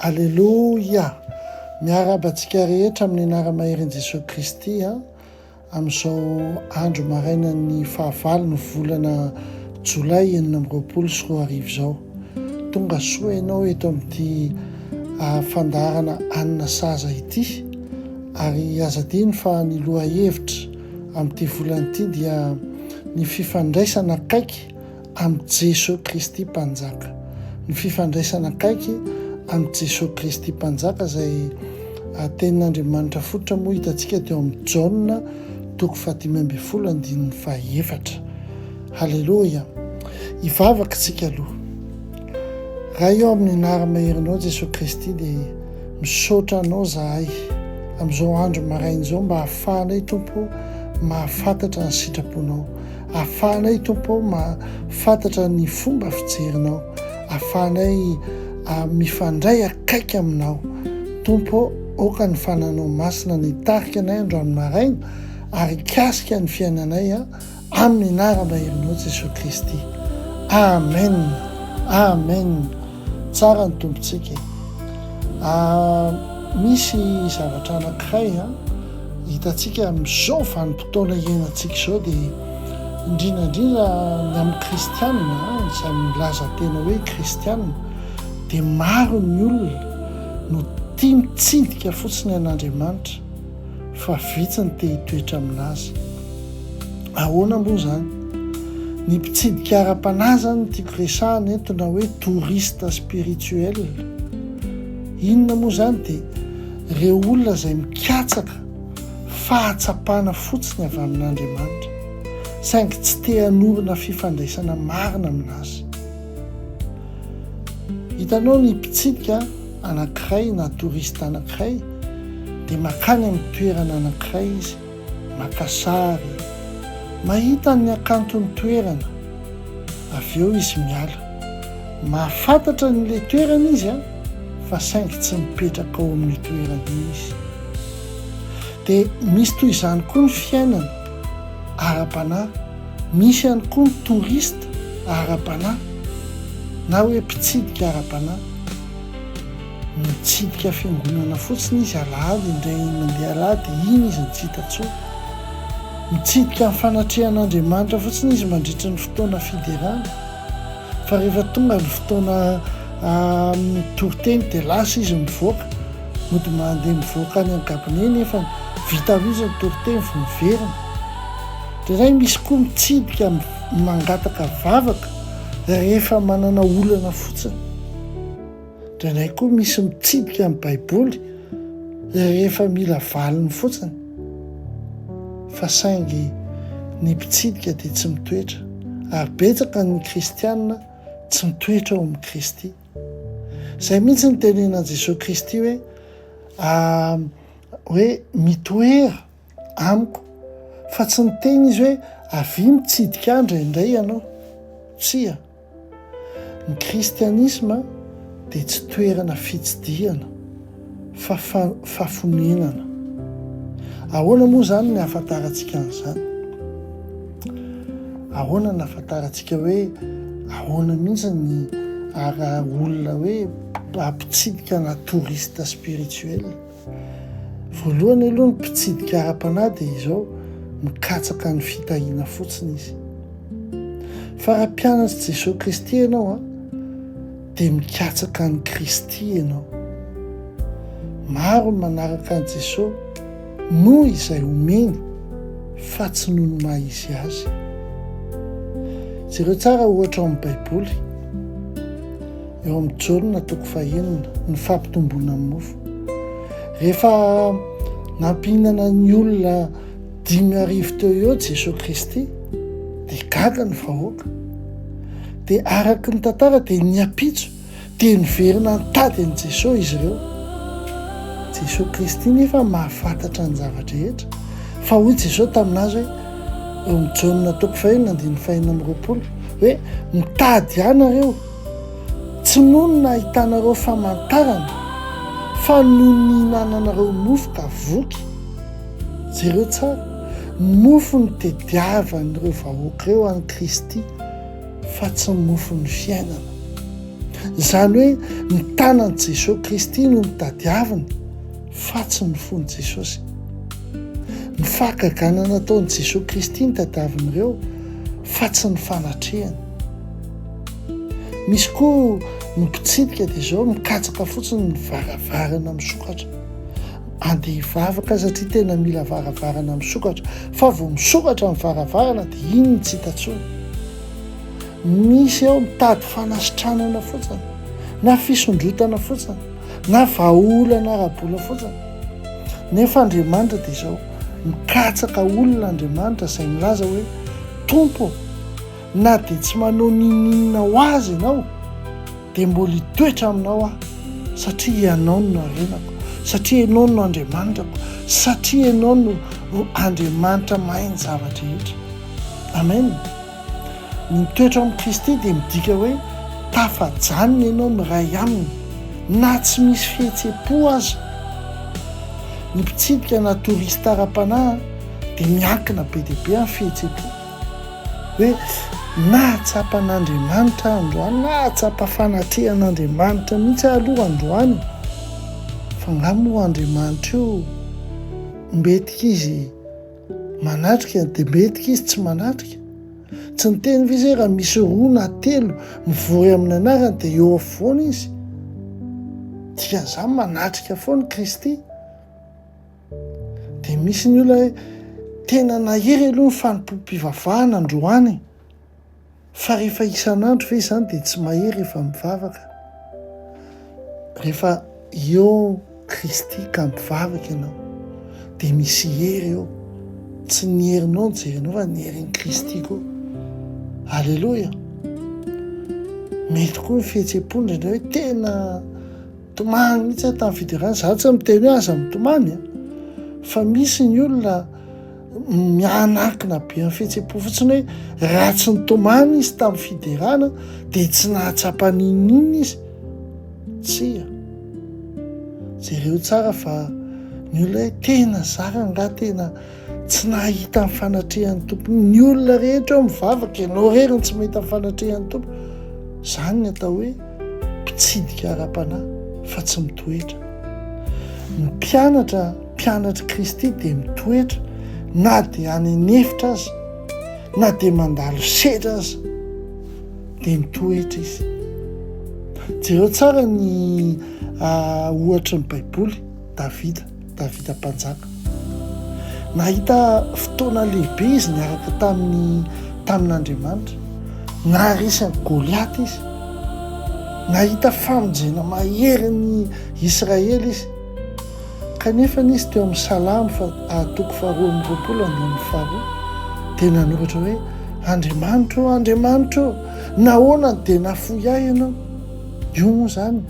Aleloia! Miarahaba antsika rehetra amin'ny anara-maherin'i Jesoa Kristy amin'izao andro marainan'ny fahavalo ny volana jolay 2026 izao. Tonga soa ianao eto amin'ity fandaharana Hanina Sahaza ity ary aza adino fa ny lohahevitra amin'ity volana ity dia ny fifandraisana akaiky amin'i Jesoa Kristy Mpanjaka. Ny fifandraisana akaiky amin'i Jesoa Kristy Mpanjaka izay tenin'Andriamanitra fototra moa hitantsika teo amin'ny Jaona toko fahadimy ambin'ny folo andininy fahaefatra. Haleloia! Hivavaka isika aloha. Ray ô, amin'ny anara-maherinao Jesoa Kristy dia misaotra Anao zahay amin'izao andro maraina izao mba hahafahanay Tompo mahafantatra ny sitraponao. Ahafahanay Tompo ô mahafantatra ny fomba fijerinao, ahafahanay mifandray akaiky aminao. Tompo ô, aoka ny Fananao Masina ny hitarika anay androany maraina ary hikasika ny fiainanay amin'ny anara-maherinao Jesoa Kristy. Amen! Amen! Tsara ny Tompontsika e! Misy zavatra anankiray hitantsika amin'izao vanim-potoana iainantsika izao dia indrindra indrindra ny amin'ny kristianina izay milaza tena hoe kristianina dia maro ny olona no tia mitsidika fotsiny an'Andriamanitra fa vitsy ny te hitoetra aminazy. Ahoana moa izany? Ny mpitsidika ara-panahy izany no tiako resahana eto na hoe touriste spirituel. Inona moa izany dia ireo olona izay mikatsaka fahatsapana fotsiny avy amin'Andriamanitra saingy tsy te hanorina fifandraisana marina aminazy. Hitanao ny mpitsidika anankiray na touriste anankiray dia makany amin'ny toerana anankiray izy maka sary, mahita ny hakanton'ny toerana, avy eo izy miala. Mahafantatra an'ilay toerana izy an, fa saingy tsy mipetraka ao amin'io toerana io izy. Dia misy toy izany koa ny fiainana ara-panahy, misy ihany koa ny touriste ara-panahy na hoe mpitsidika ara-panahy. Mitsidika fiangonana fotsiny izy alahady indray mandeha alahady iny izy no tsy hita intsony. Mitsidika ny fanatrehan'Andriamanitra fotsiny izy mandritra ny fotoana fiderana. Fa rehefa tonga ny fotoana toriteny dia lasa izy mivoaka. Mody mandeha mivoaka any amin'ny cabinet nefa vita mihitsy ny toriteny vao miverina. Indraindray misy koa mitsidika mangataka vavaka rehefa manana olana fotsiny. Indraindray koa misy mitsidika ny Baiboly rehefa mila valiny fotsiny, fa saingy ny mpitsidika dia tsy mitoetra, ary betsaka ny kristiana tsy mitoetra ao amin'i Kristy. Izay mihitsy no tenenan'i Jesoa Kristy hoe, hoe mitoera amiko, fa tsy niteny izy hoe avia mitsidika ahy indraindray ianao. Tsia. Ny kristianisma dia tsy toerana fitsidihana fa fa fonenana. Ahoana moa izany ny ahafantarantsika an'izany? Ahoana ny ahafantarantsika hoe ahoana mihitsy ny ara olona hoe mpitsidika na touriste spirituel? Voalohany aloha ny mpitsidika ara-panahy dia izao, mikatsaka ny fitahiana fotsiny izy. Fa raha mpianatr'i Jesoa Kristy ianao an, dia mikatsaka an'i Kristy ianao. Maro ny manaraka an'i Jesoa noho izay omeny fa tsy noho ny maha izy azy. Jereo tsara ohatra ao amin'ny Baiboly. Eo amin'ny Jaona toko fahenina, ny fampitomboana ny mofo. Rehefa nampihinana ny olona 5000 teo eo Jesoa Kristy, dia gaga ny vahoaka. Dia araka ny tantara dia ny ampitso dia niverina nitady an'i Jesoa izy ireo. Jesoa Kristy nefa mahafantatra ny zava-drehetra. Fa hoy Jesoa taminazy hoe, eo amin'ny Jaona toko fahenina andininy fahenina amby roapolo, hoe mitady ahy nareo, tsy noho ny nahitanareo famantarana, fa noho ny nihinananareo mofo ka voky. Jereo tsara, mofo no tediavan'ireo vahoaka ireo an'i Kristy, fa tsy mofon'ny fiainana. Izany hoe ny tanan'i Jesoa Kristy no notadiaviny fa tsy ny fon'i Jesosy. Ny fahagagana nataon'i Jesoa Kristy no tadiavin'ireo fa tsy ny fanatrehany. Misy koa ny mpitsidika dia izao mikatsaka fotsiny ny varavarana misokatra. Andeha hivavaka satria tena mila varavarana misokatra. Fa vao misokatra ny varavarana dia iny no tsy hita intsony. Misy ao mitady fanasitranana fotsiny, na fisondrotana fotsiny, na vahaolana ara-bola fotsiny. Nefa Andriamanitra dia izao, mikatsaka olona Andriamanitra izay milaza hoe, Tompo ô, na dia tsy manao n'inon'inona ho azy ianao, dia mbola hitoetra aminao aho, satria ianao no harenako, satria ianao no Andriamanitrako, satria ianao no Andriamanitra mahay ny zava-drehetra. Amen. Ny mitoetra ao amin'i Kristy dia midika hoe tafajanona ianao miray Aminy, na tsy misy fihetseham-po aza. Ny mpitsidika na touriste ara-panahy dia miankina be dia be amin'ny fihetseham-po. Hoe nahatsapa an'Andriamanitra aho androany, nahatsapa fanatrehan'Andriamanitra mihitsy aho aloha androany. Fa angaha moa Andriamanitra io mbetika izy Manatrika dia mbetika izy tsy manatrika. Tsy niteny ve izy hoe raha misy roa na telo mivory amin'ny anarany dia eo afovoany izy? Dikan'izany manatrika foana Kristy. Dia misy ny olona hoe tena nahery aloha ny fanompoam-pivavahana androany e. Fa rehefa isan'andro ve izany dia tsy mahery rehefa mivavaka? Rehefa eo Kristy ka mivavaka ianao dia misy hery eo. Tsy ny herinao no jerenao fa ny herin'i Kristy koa. Aleloia! Mety koa ny fihetseham-po indraindray hoe tena tomany mihitsy aho tamin'ny fiderana. Izaho tsy miteny hoe aza mitomany a! Fa misy ny olona Mianankina be amin'ny fihetseham-po fotsiny hoe raha tsy nitomany izy tamin'ny fiderana dia tsy nahatsapa n'inon'inona izy. Tsia. Jereo tsara fa ny olona hoe tena zara angaha tena tsy nahita ny fanatrehan'ny Tompo. Ny olona rehetra eo mivavaka, ianao irery no tsy mahita ny fanatrehan'ny Tompo. Izany ny atao hoe mpitsidika ara-panahy fa tsy mitoetra. Ny mpianatra Mpianatr'i Kristy dia mitoetra na dia any an'efitra aza, na dia mandalo sedra aza, dia mitoetra izy. Jereo tsara ny ohatry ny Baiboly, Davida, Davida mpanjaka. Nahita fotoana lehibe izy niaraka tamin'ny tamin'Andriamanitra. Naharesy an'i Goliata izy. Nahita famonjena mahery ny Israely izy. Kanefa izy teo amin'ny Salamo faha toko faharoa amby roapolo andininy faharoa dia nanoratra hoe, Andriamanitro ô, Andriamanitro ô, nahoana no dia nafoy ahy Ianao? Io moa izany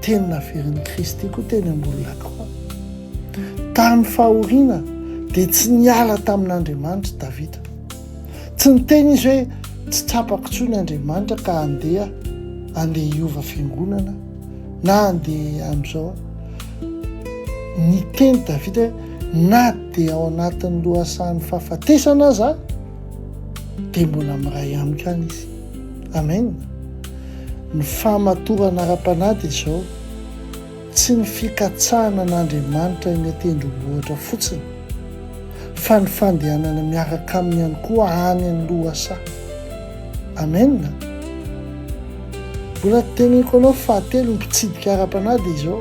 teny naverin'i Kristy koa teny ambony lakroa. Tamin'ny fahoriana dia tsy niala tamin'Andriamanitra Davida. Tsy niteny izy hoe tsy tsapako intsony Andriamanitra ka handeha andeha hiova fiangonana na handeha amin'izao. Niteny Davida hoe na dia ao anatin'ny lohasahan'ny fahafatesana aza dia mbola miray amiko ihany izy. Amen. Ny fahamatorana ara-panahy dia izao. Tsy ny fikatsahana an'Andriamanitra eny an-tendrombohitra fotsiny, fa ny fandehanana miaraka Aminy ihany koa any amin'ny lohasaha. Amen! Mbola teneniko anao fahatelo, ny mpitsidika ara-panahy dia izao,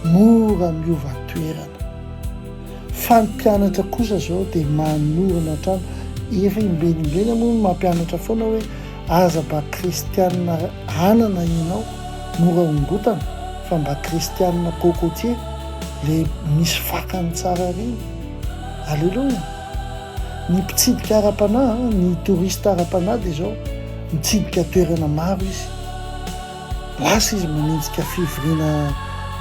mora miova toerana. Fa ny mpianatra kosa izao dia manorina hatrany. Efa imbenimbeny moa no mampianatra foana hoe aza mba kristianina anana ianao. Mora ongotana fa mba kristianina cocotier le misy fakany tsara reny. Aleloia! Ny mpitsidika ara-panahy, ny touriste ara-panahy dia izao, mitsidika toerana maro izy. Lasa izy manenjika fivoriana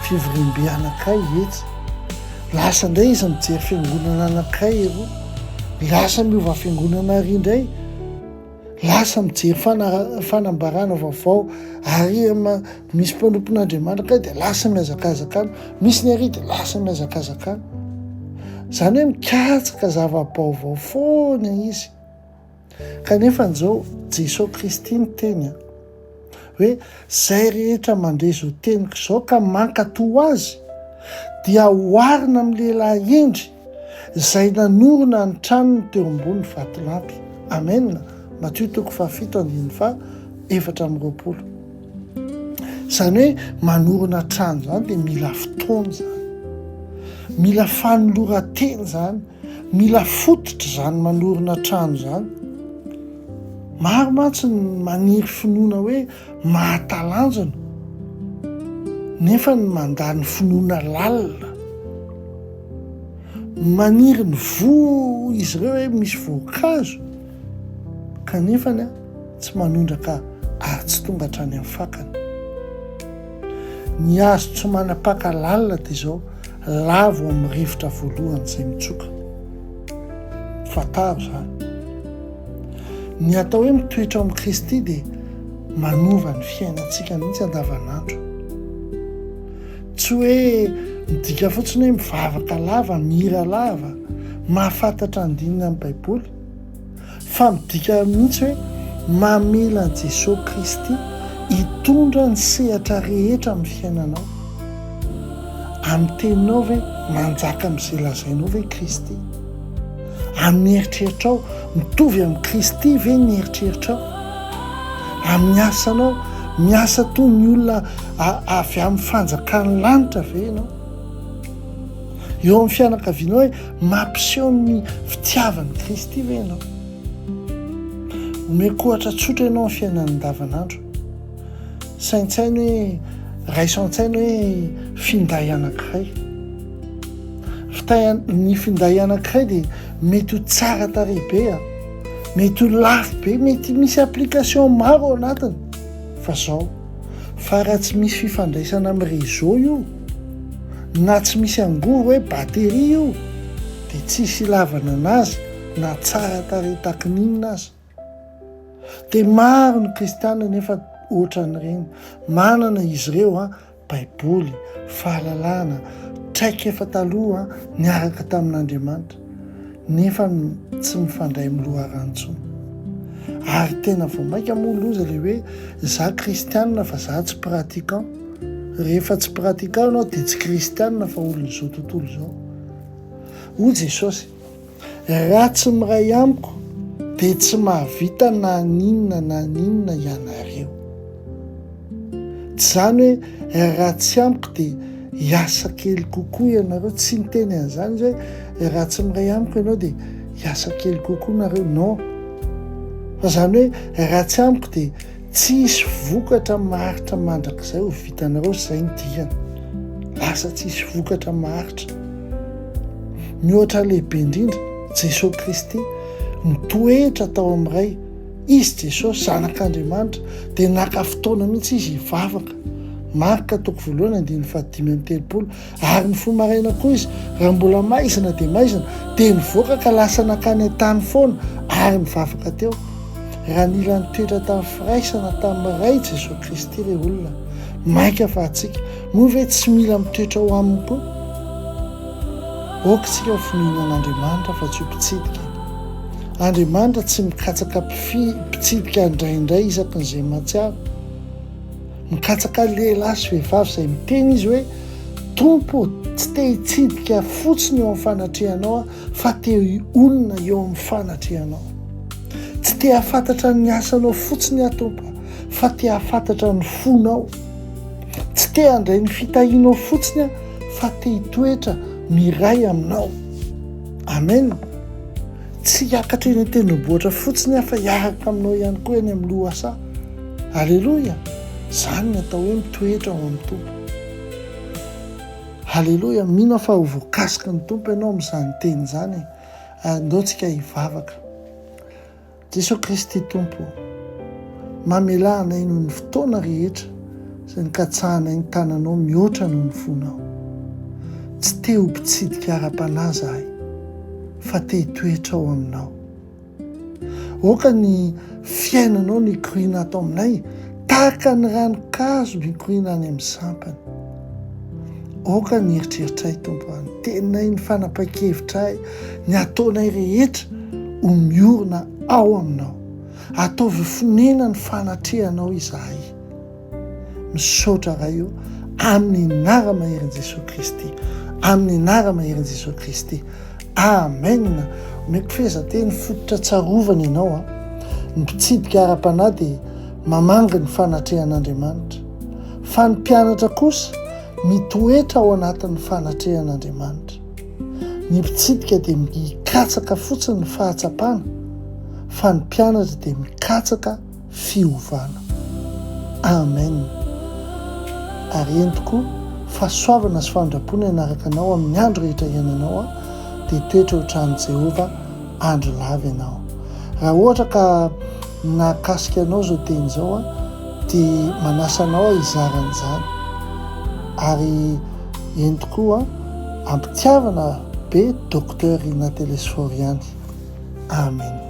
fivoriambe anankiray etsy. Lasa indray izy mijery fiangonana anankiray eroa. Lasa miova fiangonana ary indray. Lasa mijery fanambarana vaovao ary misy mpanompon'Andriamanitra kay dia lasa mihazakazaka any, misy ny ary dia lasa mihazakazaka any. Izany hoe mikatsaka zava-baovao foana izy. Kanefa an'izao Jesoa Kristy niteny an. hoe izay rehetra mandre izao teniko izao ka mankatò azy dia oharina amin'ny lehilahy hendry izay nanorina ny tranony teo ambony vatolampy. Amena. Matio toko fahafito andininy faha 24. Izany hoe manorina trano izany dia mila fotoana izany. Mila fanoloran-tena izany. Mila fototra izany manorina trano izany. Maro mantsy ny maniry finoana hoe mahatalanjona nefa ny mandà ny finoana lalina. Maniry ny voa izy ireo hoe misy voankazo kanefa ny tsy manondraka ary tsy tonga hatrany amin'ny fakany. Ny hazo tsy manam-paka lalina dia izao lavo amin'ny rivotra voalohany izay mitsoka. Fantaro izany. Ny atao hoe mitoetra ao amin'i Kristy dia manova ny fiainantsika mihitsy andavanandro. Tsy hoe midika fotsiny hoe mivavaka lava, mihira lava, mahafantatra andininy amin'ny Baiboly. Fa midika mihitsy hoe mamela an'i Jesoa Kristy hitondra ny sehatra rehetra amin'ny fiainanao. Amin'ny teninao ve manjaka amin'izay lazainao ve Kristy? Amin'ny eritreritrao, mitovy amin'i Kristy ve ny eritreritrao? Amin'ny asanao, miasa toy ny olona avy amin'ny fanjakan'ny lanitra ve ianao? Eo amin'ny fianakavianao hoe mampiseho ny fitiavan'i Kristy ve ianao? Omeko ohatra tsotra ianao amin'ny fiainana andavanandro. Saintsaino hoe, raiso an-tsaina hoe finday anankiray. Fitay, ny finday anankiray dia mety ho tsara tarehy be, a, mety ho lafo be, mety misy application maro ao anatiny. Fa zao, fa raha tsy misy fifandraisana amin'ny réseau io, na tsy misy angovo hoe batterie io, dia tsisy ilavana anazy na tsara tarehy taky ny inona aza. Dia maro ny kristiana nefa ohatran'ireny, manana izy ireo an, Baiboly, fahalalana, traikefa taloha niaraka tamin'Andriamanitra, nefa tsy mifandray amin'ny loharano intsony. Ary tena vao mainka moa loza ilay hoe za kristianina fa za tsy pratiquant. Rehefa tsy pratiquant ianao dia tsy kristianina fa olon'izao tontolo izao. Hoy Jesosy, Raha tsy miray amiko dia tsy mahavita na n'inona na n'inona ianareo. Tsy izany hoe raha tsy amiko dia hiasa kely kokoa ianareo, tsy niteny an'izany izy hoe raha tsy miray amiko ianao dia hiasa kely kokoa nareo, non. Fa izany hoe raha tsy amiko dia Tsy hisy vokatra maharitra mandrakizay ho vitanareo izay ny dikany. Lasa tsy hisy vokatra maharitra. Ny ohatra lehibe indrindra, Jesoa Kristy, nitoetra tao amin'ny Ray. Izy Jesosy, Zanak'Andriamanitra, dia naka fotoana mihitsy izy hivavaka. Marka toko voalohany andininy faha-35. Ary nifoha maraina koa izy, raha mbola maizina dia maizina, dia nivoaka ka lasa nankany an-tany foana ary nivavaka teo. Raha nila nitoetra tamin'ny firaisana tamin'ny Ray Jesoa Kristy re olona, mainka fa antsika, moa ve tsy mila mitoetra ao Aminy koa? Aoka isika ho finoana an'Andriamanitra fa tsy ho mpitsidika. Andriamanitra tsy mikatsaka mpitsidika indraindray isaky ny izay mahatsiaro. Mikatsaka lehilahy sy vehivavy izay miteny izy hoe, Tompo ô, tsy te hitsidika fotsiny eo amin'ny fanatrehanao aho, fa te honina eo amin'ny fanatrehanao. Tsy te hahafantatra ny asanao fotsiny aho, Tompo, fa te hahafantatra ny fonao. Tsy te handray ny fitahianao fotsiny aho, fa te hitoetra miray aminao. Amen. Tsy hiakatra eny an-tendrombohitra fotsiny aho fa hiaraka aminao ihany koa eny amin'ny lohasaha. Aleloia! Izany ny atao hoe mitoetra ao amin'ny Tompo. Aleloia! Mino aho fa ho voakasiky ny Tompo ianao amin'izany teny izany e. Ary ndao tsika hivavaka. Jesoa Kristy Tompo ô, mamelà anay noho ny fotoana rehetra izay nikatsahanay ny tananao mihoatra noho ny fonao. Tsy te ho mpitsidika ara-panahy izahay, fa te hitoetra ao aminao. Aoka ny fiainanao no hikoriana ato aminay tahaka ny ranon-kazo mikoriana any amin'ny sampany. Aoka ny eritreritray, Tompo, ny teninay, ny fanapahan-kevitray, ny ataonay rehetra ho miorina ao aminao. Ataovy fonena ny fanatrehanao izahay. Misaotra Ray o, amin'ny anara-maherin'i Jesoa Kristy, amin'ny anara-maherin'i Jesoa Kristy. Amen! Omeko fehezanteny fototra tsarovana ianao an. Ny mpitsidika ara-panahy dia mamangy ny fanatrehan'Andriamanitra. Fa ny mpianatra kosa mitoetra ao anatin'ny fanatrehan'Andriamanitra. Ny mpitsidika dia mikatsaka fotsiny ny fahatsapana, fa ny mpianatra dia mikatsaka fiovana. Amen. Ary eny tokoa, fahasoavana sy famindram-po no hanaraka anao amin'ny andro rehetra iainanao an, dia hitoetra eo an-tranon'i Jehovah andro lava ianao. Raha ohatra ka nahakasika anao izao teny izao an, dia manasa anao aho hizara an'izany. Ary eny tokoa, ampitiavana be Docteur Rina Telesphore ihany. Amen.